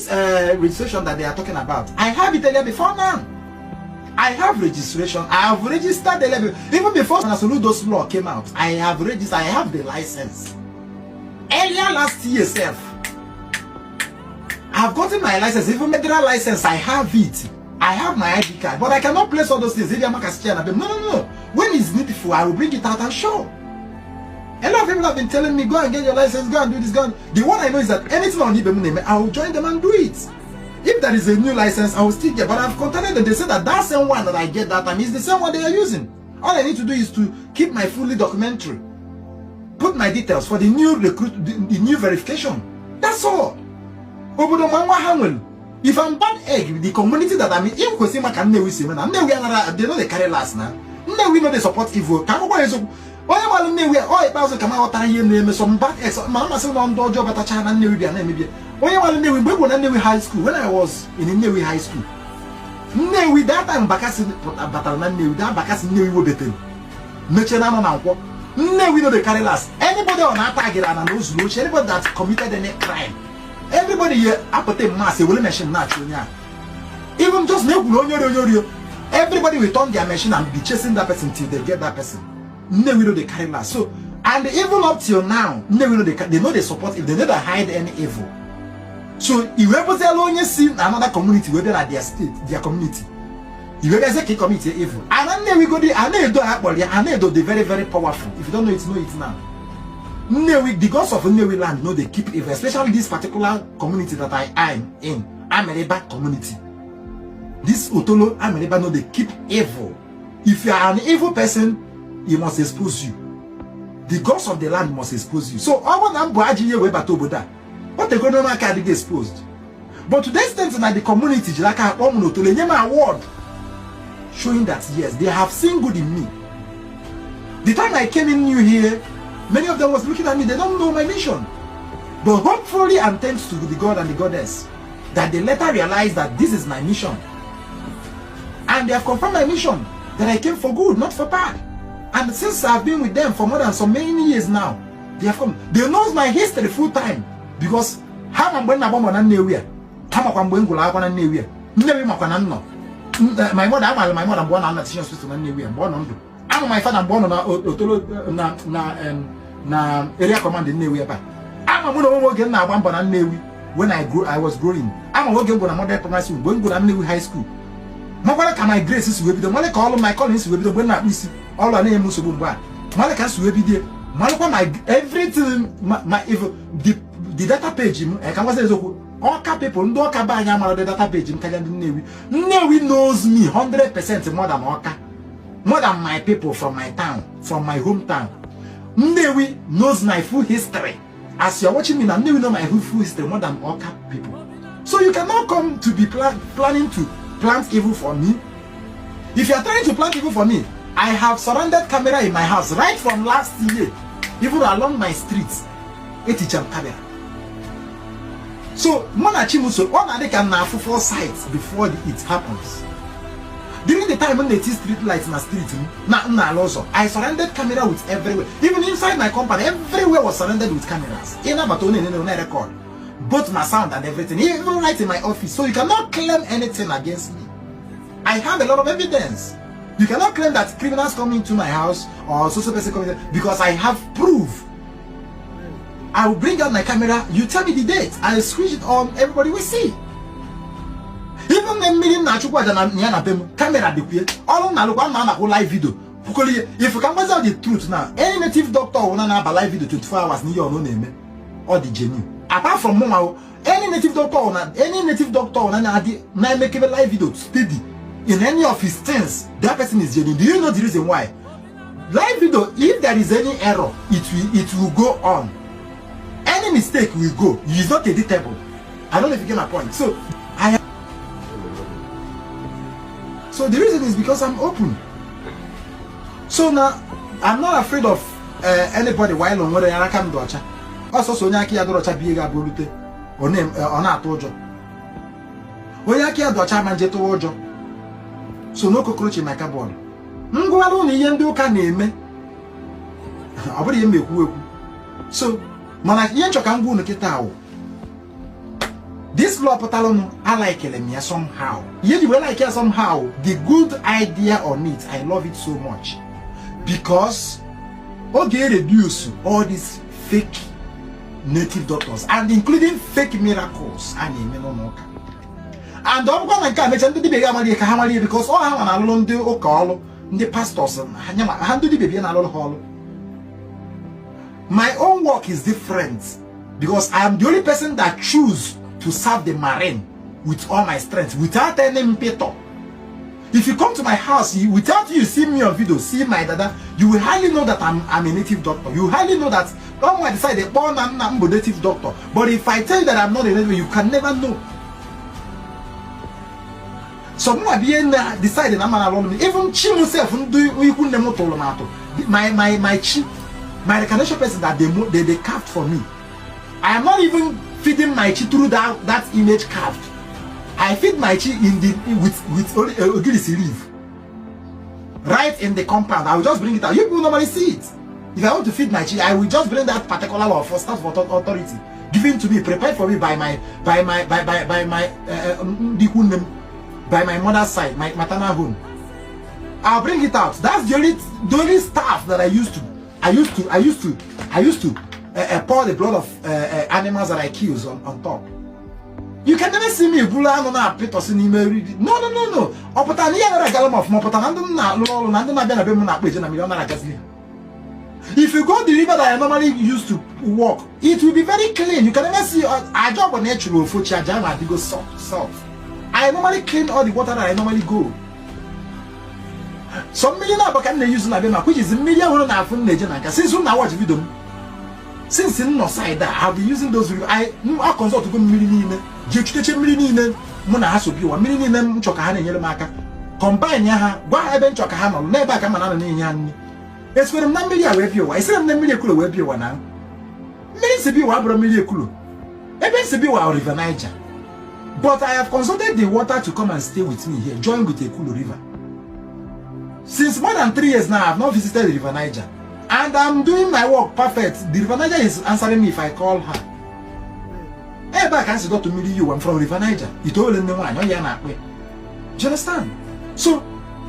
this registration that they are talking about, I have it earlier before now. I have registration. I have registered even before Soludo's law came out. I have registered. I have the license. Earlier last year, I have gotten my license. Even federal license, I have it. I have my ID card, but I cannot place all those things. No. When it's needful, I will bring it out and show. A lot of people have been telling me, go and get your license, go and do this, go and... The one I know is that anything on Ibem, I will join them and do it. If there is a new license, I will still get. But I've contacted them. They said that that same one that I get that time is the same one they are using. All I need to do is to keep my fully documentary, put my details for the new the new verification. That's all. If I'm bad egg, the community that I'm in, they know they carry last now. We know they support evil. Why am I oh, if I was come out and some bad eggs, Mama said on dojo, but a China and maybe. Why am I in high school? When I was in Nnewi high school, Nnewi that time Bakasi Batalman knew that Bakasi knew we better. Mechanama Manko. Nnewi know they carry last. Anybody on our target and knows Luch, anybody that committed any crime. Everybody here, Apote Mass, will mention natural. Even just everybody will turn their machine and be chasing that person till they get that person. They know they carry last. So, and even up till now, they know they support if they never hide any evil. So, if you ever see another community whether at their state, their community, you ever say commit evil. And then we go there, and they do actually, and they do the very, very powerful. If you don't know it, know it now. The gods of Nnewi land know they keep evil, especially this particular community that I am in, Amereba community. This Otolo Amereba know they keep evil. If you are an evil person, he must expose you. The gods of the land must expose you. So, what they going to make get exposed. But to the extent that the community, like a award, showing that yes, they have seen good in me. The time I came in new here, many of them was looking at me, they don't know my mission. But hopefully, and thanks to the God and the goddess, that they later realized that this is my mission. And they have confirmed my mission, that I came for good, not for bad. And since I've been with them for more than so many years now, they have come. They know my history full time. Because how am I going to go on nowhere? How am I going to go on nowhere? My mother, my mother born on the teaching system nowhere. Born on. I'm my father born on na area command in nowhere. I'm going to get now one born when I was growing. I'm going to go to mother primary school. Going to go high school. My grace is with the money call my colleagues with the when I miss all our name Musu Bumba. Malakas will be there. Malaka, my everything, my the data page, I can say all people, no cabana, the data page in Kayan Nnewi knows me 100% more than Oka, more than my people from my town, from my hometown. Nnewi knows my full history. As you're watching me now, Nnewi know my full history more than Oka people. So you cannot come to be planning to plant evil for me. If you are trying to plant evil for me, I have surrounded camera in my house right from last year, even along my streets. Camera. So, Monachimuso, one of they can have 4 sites before it happens. During the time when they see street lights in the street, I surrounded camera with everywhere. Even inside my company, everywhere was surrounded with cameras. In Abatone, no record. Both my sound and everything, even right in my office. So you cannot claim anything against me. I have a lot of evidence. You cannot claim that criminals come into my house or social person coming in because I have proof. I will bring out my camera, you tell me the date, I'll switch it on, everybody will see. Even the million natural camera all on live video. If you can find out the truth now, any native doctor will not have a live video 24 hours near your name or the genuine. Apart from Mmuo, any native doctor will not make a live video steady. In any of his things, that person is genuine. Do you know the reason why? Live video, if there is any error, it will go on. Any mistake will go. It's not editable. I don't know if you get my point. So the reason is because I'm open. So now I'm not afraid of anybody while on whether I can do it. Also, Sonyaki Adorocha Biga Bolute or name on a tojo. Oyaki Adocha Manjeto Ojo. So no cockroach in my carbon. Ngwalo ni yendo ka neme. Abodi yembe ku. So mana yencho ka ngu no kita o. This law patalon, I like it somehow. You like it somehow. The good idea on it, I love it so much. Because okay, reduce all these fake native doctors and including fake miracles and I'm gonna come and the baby because all I want to do call the pastors and handle the baby and hall. My own work is different because I am the only person that choose to serve the marine with all my strength without any impetus. If you come to my house, without you see me on video, see my dada, you will hardly know that I'm a native doctor. You hardly know that I decided born I'm a native doctor. But if I tell you that I'm not a native, you can never know. Someone being decided I'm an alone. Even Chi himself my recognition person that they carved for me. I am not even feeding my chi through that image carved. I feed my chi with ogirisi leaf. Right in the compound. I will just bring it out. You people normally see it. If I want to feed my chi, I will just bring that particular law for staff authority given to me, prepared for me by my mother's side, my maternal home. I'll bring it out. That's the only stuff that I used to pour the blood of animals that I kill on top. You can never see me no. If you go the river that I normally used to walk, it will be very clean. You can never see I job on natural for Chajama to go salt. I normally clean all the water that I normally go. Some million can they use Nabema, which is a million since I watch video. Since in no side that I'll be using those I consult to go million. Mona has to be 1 million chokahan yellow marker. Combine yaha, why I been chokahano, never come on in yan. It's for a million web you. I said a million cool web you one now. Means to be 1 million cool. It means to be our river Niger. But I have consulted the water to come and stay with me here, join with a cool river. Since more than 3 years now, I have not visited the river Niger. And I'm doing my work perfect. The river Niger is answering me if I call her. Hey, back and say, Dr. Mmiri, you, I'm from River Niger. You told them, no, do you understand? So,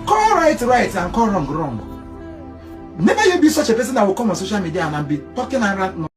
call right and call wrong. Never you be such a person that will come on social media and be talking around